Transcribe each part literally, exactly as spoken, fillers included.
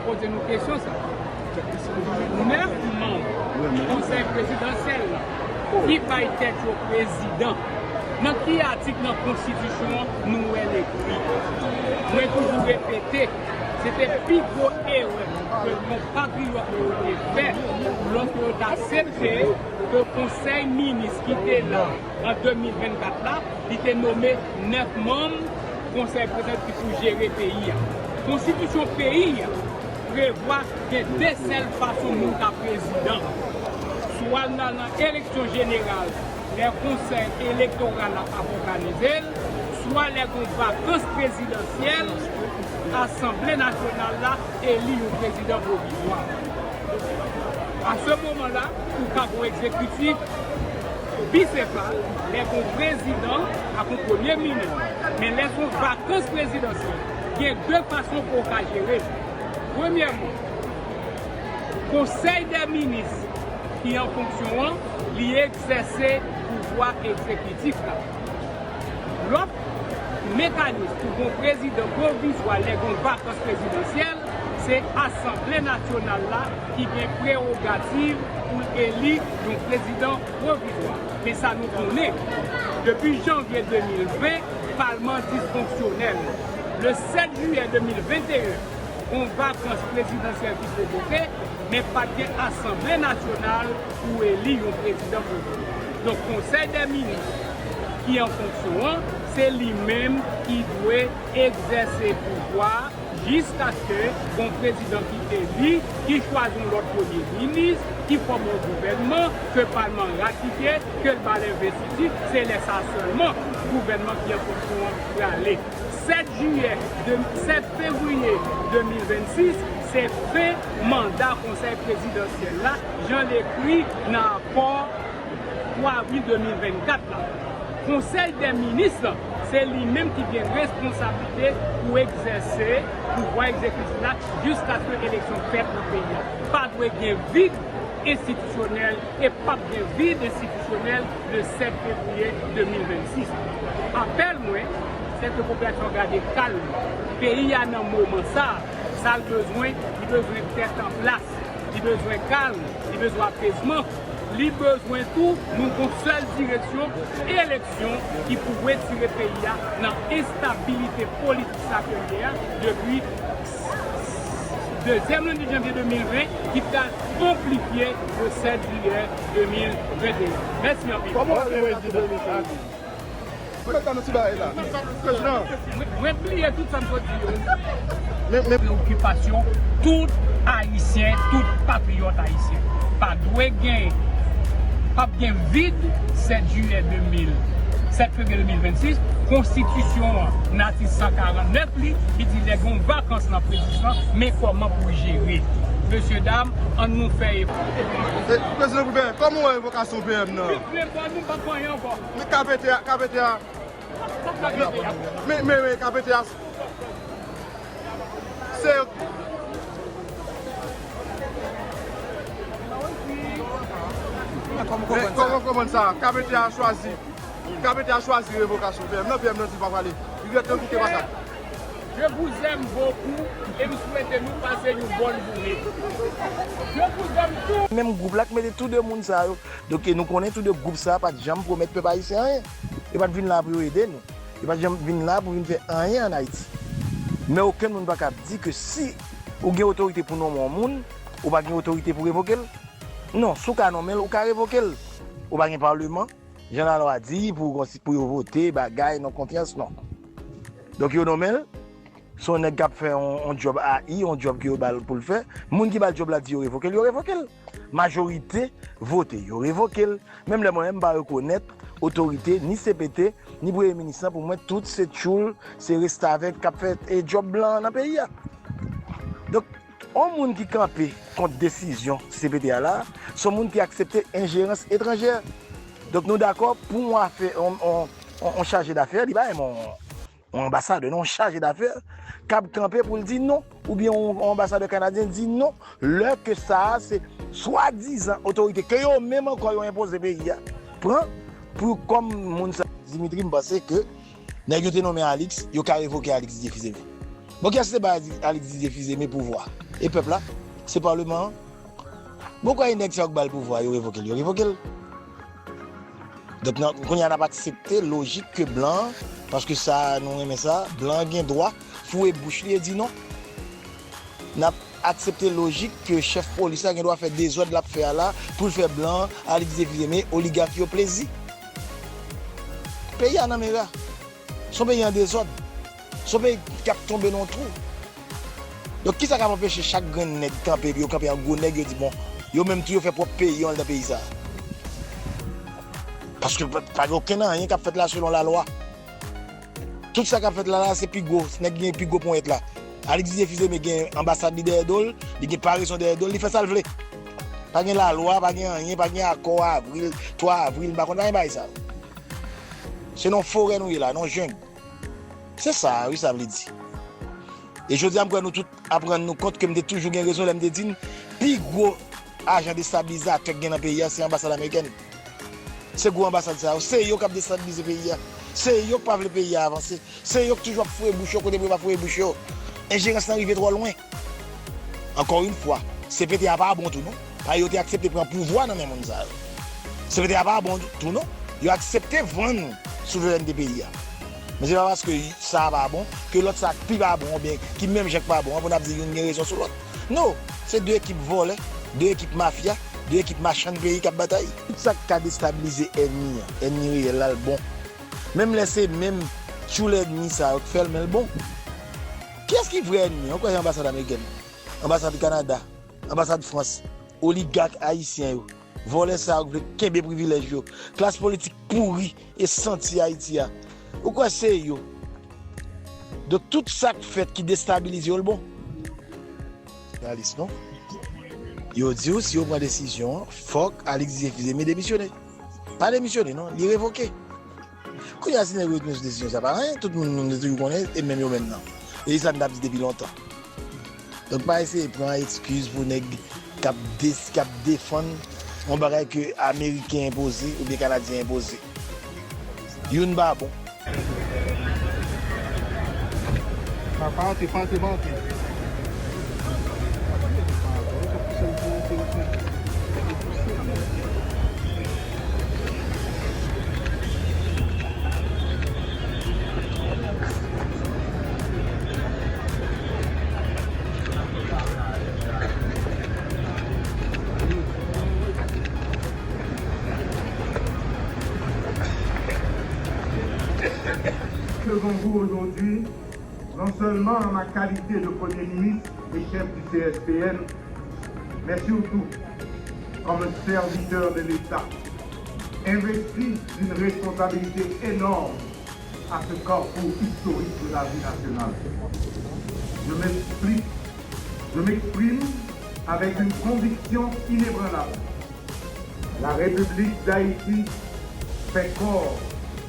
Poze nou kesyon sa. Nèf manm Konsèy Prezidansyèl la ki bay tèt yo prezidan, nan ki atik nan Konstitisyon an nou wè l ekri? Mwen toujou repete, se te pi gwo erè ke konpatriyòt nou yo te fè lòske yo t aksepte ke Konsèy Minis ki te la an de mil vennkat la, li te nome nèf manm Konsèy Prezidansyèl ki pou jere peyi a. Konstitisyon peyi a prevwa gen de sèl fason moun ka prezidan. Swa n al nan eleksyon jeneral lè Konsèy Elektoral la ap òganize l, swa lè gen vakans prezidansyèl, Asanble Nasyonal la eli yon prezidan pwovizwa. A se moman la, ou ka gon egzekitif bisefal, lè gon prezidan ak yon premye minis. Men lè son vakans prezidansyèl, gen de fason pou w ka jere l. Premyèman, Konsèy dè minis ki an fonksyon an, li egzèse pouvwa egzekitif la. Lòt mekanis pou gon prezidan pwovizwa lè gon vakans prezidansyèl, se Asanble Nasyonal la ki gen prewogativ pou l eli yon prezidan pwovizwa. Men sa nou konnen, depi janvye de mil ven, palman disfonksyonèl. Le sèt jiyè de mil venteyen, yon vakans prezidansyèl ki pwovoke, men pa t gen Asanble Nasyonal pou eli yon prezidan pwovizwa. Donk, Konsèy dè minis ki an fonksyon an, se li menm ki dwe egzèse pouvwa jiskaske gon prezidan ki eli, ki chwazi yon lòt premye minis, ki fòme yon gouvènman, ke palman ratifye, ke l ba l envestiti, se lè sa a sèlman gouvènman ki an fonksyon an prale. Sèt jiyè, de, sèt fevriye de mil vennsis, se fen manda Konsèy Prezidansyèl la, jan l ekri nan akò twa avril de mil vennkat la. Konsèy dè minis lan, se li menm ki gen responsablite pou egzèse pouvwa egzekitif la jiskaske eleksyon fèt nan peyi a. Pa dwe gen vid enstitisyonèl e p ap gen vid enstitisyonèl le sèt fevriye de mil vennsis. Apèl mwen, se ke popilasyon an gade kalm. Peyi a nan moman sa a, sa l bezwen, li bezwen tèt an plas, li bezwen kalm, li bezwen apezman, li bezwen tou nou gon sèl direksyon, eleksyon ki pou retire peyi a nan enstabilite politik sa ke l ye a depi dezyèm lendi janvye de mil ven, ki pral anplifye le sèt jiyè de mil venteyen. Mèsi anpil. Kòman w wè revoka sou Prezidan? Mwen mete nan ti bagay la. Prezidan. Mwen, mwen bliye tout sa m sot di yo. Men, men preokipasyon tout Ayisyen, tout patriyòt ayisyen. Pa dwe gen, p ap gen vid sèt jiyè de mil, sèt fevriye de mil vennsis. Konstitisyon an, nan atik san karannèf li, li di lè gen yon vakans nan prezidansyon, men kòman pou jere. Mesye dam, ann nou fè efò. E, Prezidan Gouvènè, kòman w wè revokasyon P M nan? Vit plen bò, nou p ap fè anyen ankò. Men K P T a, K P T a. Men, men, men, K P T a, se, men kòman w konprann sa? K P T a chwazi, K P T a chwazi revokasyon P M nan, P M nan di l pa prale. Li ret nan koute pasa. Je vous aime beaucoup et m swete nou pase yon bòn jounen. Je vous aime tous. Menm gwoup la k mete tou de moun sa yo. Donk, e nou konnen tou de gwoup sa a pa t janm pwomèt pèp ayisyen anyen. Yo pa t vin la pou yo ede nou. Yo pa t janm vin la pou vin fè anyen ann Ayiti. Men okenn moun pa ka ap di ke si ou gen otorite pou nonmen yon moun, ou pa gen otorite pou revoke l. Non, si w ka nonmen l, ou ka revoke l. Ou pa gen palman, jan lalwa di, pou, pou yo vote, bagay, non konfyans, non. Donk, yo nonmen l, se yon nèg k ap fè yon, yon djòb A I, yon djòb ke yo ba l pou l fè. Moun ki ba l djòb la di yo revoke l, yo revoke l. Majorite vote, yo revoke l. Menm lè mwen menm m pa rekonèt otorite, ni C P T, ni premye minis lan, pou mwen, tout se tchoul, se restavèk k ap fè, e, djòb blan an nan peyi a. Donk, yon moun ki kanpe kont desizyon C P T a la, se yon moun ki aksepte enjerans etranjè. Donk, nou dakò pou yon afè, yon, yon, yon, yon chaje dafè, li pa menm yon, yon anbasadè, non, yon chaje dafè, k ap kanpe pou l di non, oubyen yon, yon anbasadè kanadyen di non, lè ke sa a se swadizan otorite ke yo menm ankò yo enpoze peyi a pran pou kòm moun sa. Dimitri, m panse ke nèg yo te nonmen Alix, yo ka revoke Alix Dieu Fils Aimé. Bon, kiyès ki te bay Alix Didier Fils-Aimé pouvwa? E pèp la? Se palman an? Bon, ou kwè nèg sa yo k ba l pouvwa, yo revoke l, yo revoke l. Donk, nan, kounye a n ap aksepte lojik ke blan an, paske sa, nou renmen sa, blan an gen dwa foure bouch li e di non. N ap aksepte lojik ke chèf polis la gen dwa fè dezòd l ap fè a la pou l fè blan an, Alix Didier Fils-Aimé, oligak yo plezi. Peyi a nan mera. Se yon peyi an dezòd. Se yon peyi k ap tonbe nan yon twou. Donk, kisa k ap anpeche chak grenn nèg kanpe, epi yo kanpe an gwo nèg, yo di, bon, yo menm tou, yo fè pwòp peyi yo anndan peyi sa a? Paske pa, pa gen okenn anyen k ap fèt la selon lalwa. Tout sa k ap fèt la, la, se pi gwo, nèg ki gen pi gwo ponyèt la. Alix Didier Fils-Aimé gen anbasad li dèyè do l, li gen parezon dèyè do l, li fè sa l vle. Pa gen lalwa, pa gen anyen, pa gen akò avril, twa avril, m pa konn, pa gen bagay sa yo. Se nan forè nou ye la, nan jeng. Se sa wi sa vle di. E jodi a, m kwè nou tout ap rann nou kont ke m te toujou gen rezon lè m te di n, pi gwo ajan destabilizatè k gen nan peyi a, se anbasad amerikèn. Se gwo anbasad sa yo, se yo k ap destabilize peyi a. Se yo k pa vle peyi a avanse. Se yo k toujou ap foure bouch yo kote pou yo pa foure bouch yo. Enjerans lan rive twò lwen. Ankò yon fwa, C P T a pa bon tou non. Paske yo te aksepte pran pouvwa nan men moun sa yo. C P T a pa bon tou non. Yo aksepte vann souverènte peyi a. Men se pa paske sa a pa bon ke lòt sa a pi pa bon oubyen ki menm jan k pa bon an pou n ap di youn gen rezon sou lòt. No, se de ekip vòlè, de ekip mafya, de ekip machann peyi k ap batay. Tout sa k ka destabilize ènmi an, ènmi reyèl la, l bon. Menm lè se menm tchoul ènmi sa yo k fè l, men l bon. Kiyès ki vrè ènmi an? Ou kwè se anbasad amerikèn, anbasad Kanada, anbasad Frans, oligak ayisyen yo, vòlè sa yo k vle kenbe privilèj yo, klas politik pouri e santi Ayiti a. Ou kwè se yo? Donk, tout sa k fèt ki destabilize yo, l bon? Realis, non? Yo di w, si yo pran desizyon an, fòk Alix Didier Fils-Aimé demisyone. Pa demisyone, non, li revoke. Kounye a, si nèg yo pran desizyon sa, pa anyen, tout moun, moun toujou konnen, e menm yo menm nan. E sa n t ap di depi lontan. Donk, pa eseye pran ekskiz pou nèg k ap des-, k ap defann yon bagay ke Ameriken enpoze oubyen Kanadyen enpoze. Youn pa bon. Pa, pa antre, pa antre, pa antre. Devant vous aujourd'hui, non seulement en ma qualité de Premier ministre et chef du C S P N, mais surtout comme un serviteur de l'État, investi d'une responsabilité énorme à ce carrefour historique de la vie nationale. Je m'explique, je m'exprime avec une conviction inébranlable. La République d'Haïti fait corps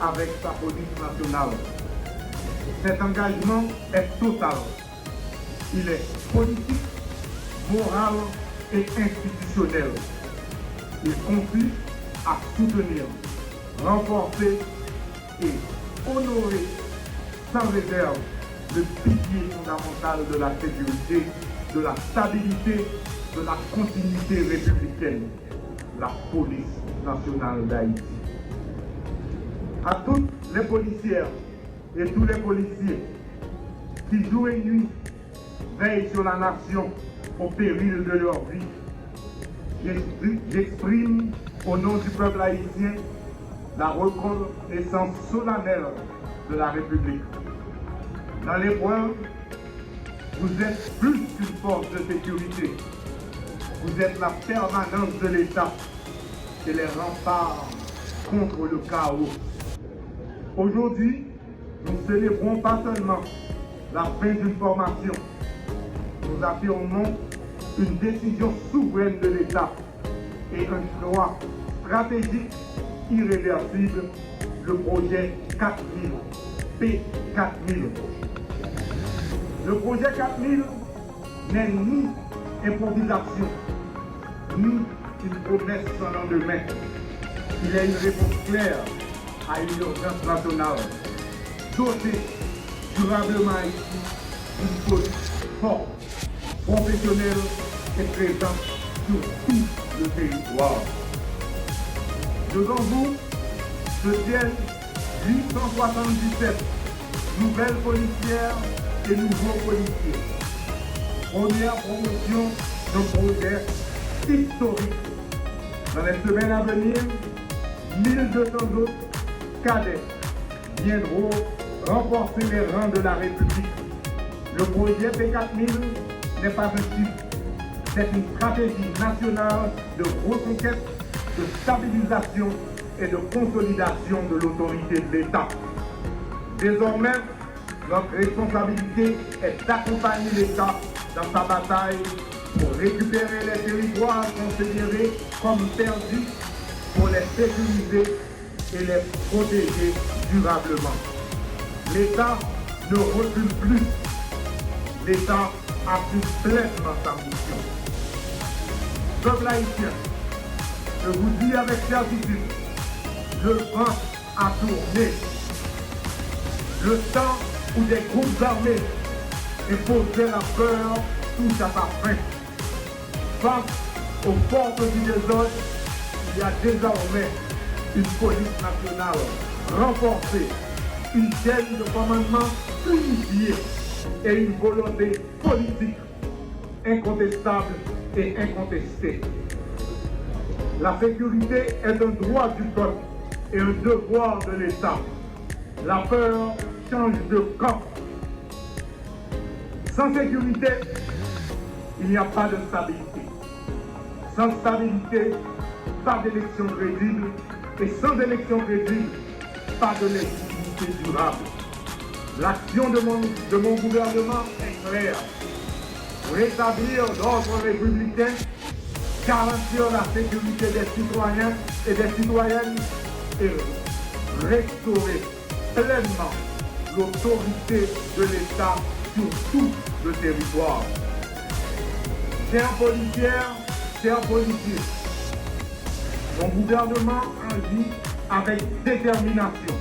avec sa police nationale. Cet engagement est total. Il est politique, moral et institutionnel. Il consiste à soutenir, renforcer et honorer sans réserve le pilier fondamental de la sécurité, de la stabilité, de la continuité républicaine, la police nationale d'Haïti. À toutes les policières et tous les policiers qui, jour et nuit, veillent sur la nation au péril de leur vie, j'expri-, j'exprime au nom du peuple haïtien la reconnaissance solennelle de la République. Dans l'épreuve, vous êtes plus qu'une force de sécurité. Vous êtes la permanence de l'État et les remparts contre le chaos. Aujourd'hui, nous célébrons pas seulement la fin d'une formation, nous affirmons une décision souveraine de l'État et un choix stratégique irréversible, le projet quatre mille, P quatre mille. Le projet quatre mille n'est ni improvisation, ni une promesse sans lendemain. Il est une réponse claire à une urgence nationale. Doter durablement Haïti une police forte, professionnelle et présente sur tout le territoire. Devant vous se tiennent huit cent soixante-dix-sept nouvelles policières et nouveaux policiers. Première promotion d'un projet historique. Dans les semaines à venir, mille deux cents autres cadets viendront renforcer les rangs de la République. Le projet P quatre mille n'est pas un chiffre, c'est une stratégie nationale de reconquête, de stabilisation et de consolidation de l'autorité de l'État. Désormais, notre responsabilité est d'accompagner l'État dans sa bataille pour récupérer les territoires considérés comme perdus, pour les sécuriser et les protéger durablement. L'État ne recule plus. L'État assume pleinement sa misyon. Pèp ayisyen, je vous dis avec certitude, le vent a tourné. Le temps où des groupes armés imposaient la peur touche à sa fin. Face aux forces du désordre, il y a désormais une police nationale renforcée, une chaîne de commandement unifiée et une volonté politique incontestable et incontestée. La sécurité est un droit du peuple et un devoir de l'État. La peur change de camp. Sans sécurité, il n'y a pas de stabilité. Sans stabilité, pas d'élection crédible. Et sans élection crédible, pas de légitimité durable. L'action de mon, de mon gouvernement est claire. Rétablir l'ordre républicain, garantir la sécurité des citoyens et des citoyennes et restaurer pleinement l'autorité de l'État sur tout le territoire. Chères policières, chers policiers, mon gouvernement agit avec détermination.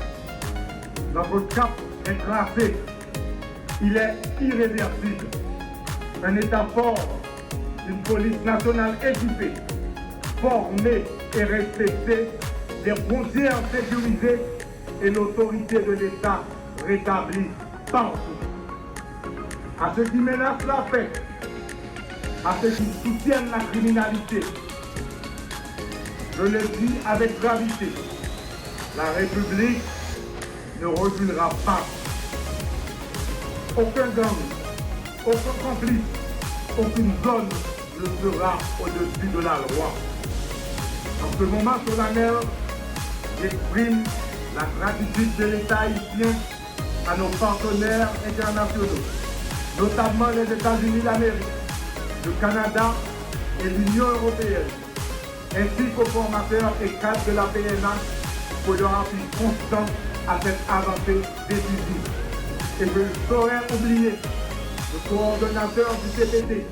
Notre cap est tracé. Il est irréversible. Un État fort, une police nationale équipée, formée et respectée, des frontières sécurisées et l'autorité de l'État rétablie partout. À ceux qui menacent la paix, à ceux qui soutiennent la criminalité, je le dis avec gravité, la République ne reculera pas. Aucun gang, aucun complice, aucune zone ne sera au-dessus de la loi. En ce moment solennel, j'exprime la gratitude de l'État haïtien à nos partenaires internationaux, notamment les États-Unis d'Amérique, le Canada et l'Union européenne, ainsi qu'aux formateurs et cadres de la P N H pour leur appui constant à cette avancée décisive. Et je ne saurais oublier le coordonnateur du C P D,